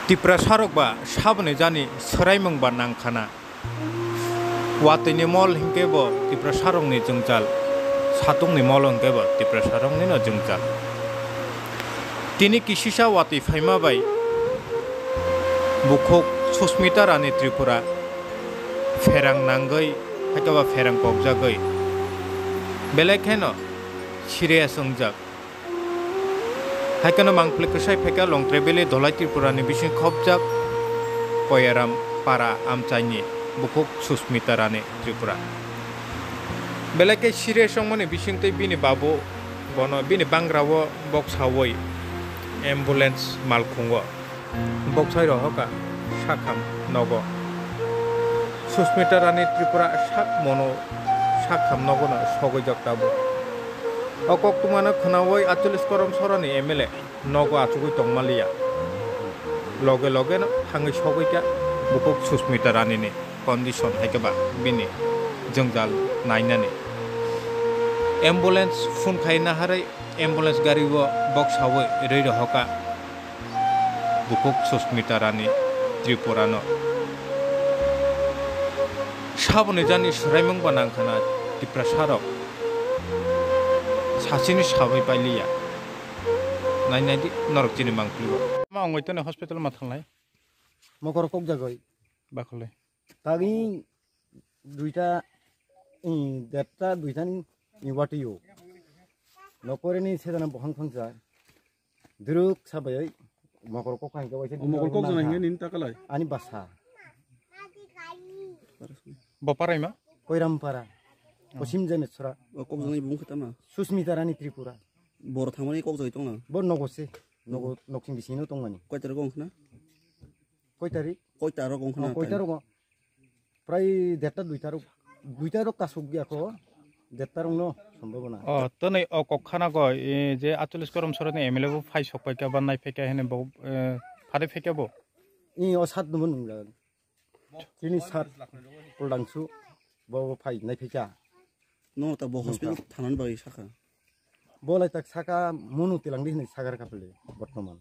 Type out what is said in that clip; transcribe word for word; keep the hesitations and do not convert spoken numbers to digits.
Tiprasarok ba saboni jani swraimung ba nangkhana. Watwini mol hinkhe bo Tiprasarokni jwngjal, satungni mol hinkhe bo Tiprasaroknino jwngjal. Tini kisisa watwi phaima bai bukhuk Susmita Rani Tripura pherang nangwi, haikhe ba pherang kokjagwi belai kheno serious wngjak. Haikheno mangpili kwsai phaikha Longtrai Valley Dholai Tripura ni bising khopjak Koyaram para amchaini bukhuk Susmita Rani Tripura. Belai khe serious wngmani bisingtwi bini babu bono bini bangrao boksawi ambulance malkhungo. Boksai rohokha sakham nogo. Susmita Rani Tripura sak mono sakham nogono sogwijak tabuk. O koktwmano khwnawi aitchollish korom sorani M L A nogo achugwi tongmaliya. Loge logeno thangwi sogwikha bukhuk Susmita Ranini condition, haikhe ba bini jwngjal nainani. Ambulance phone khai naharwi ambulance gario boksawi rwi rohokha bukhuk Susmita Rani Tripurano. Saboni jani swraimung ba nangkhana Tiprasarok sasini sabai pailiya. Nai nai di norok chini mangpili o. Ma ongoi toni hospital ma thanglai. Mokor kokjagoi. Bakhole. Tagwi duita, i, derta duitani, i, watio. Nokoreni sedana bohang phangsa. Duruk sabayoi mokor kok hangke waisa. O mokor kok jana hingke nin takalai. Ani basa. Bo parai ma? Koiram para. Posim Jemetsora. O kok jana ibung khe tama? Susmita Rani Tripura. Boro thangmani kok jai tongna? Bo nogo se. Nogo, noksing bisingno tongmani. Koita rok wngkhna? Koi tarik? Koita rok wngkhna? Oh, koita rok. Prai derta duita rok. Duita rok kasuk ya ko. Derta rok no sombhabona. Oh, toni o kok khana go, e, je aitchollish korom soroni M L A bo phai sok paikha ba nai phaikha hene bo, e, phari phaikha bo? I o sat no nung jagan. Tini sat puldangsu bo phai nai phaikha. No ta bo hospital thanani bagwi sakha. Bo lai tak saka munu tilangdi hinwi sagar kapli bortoman.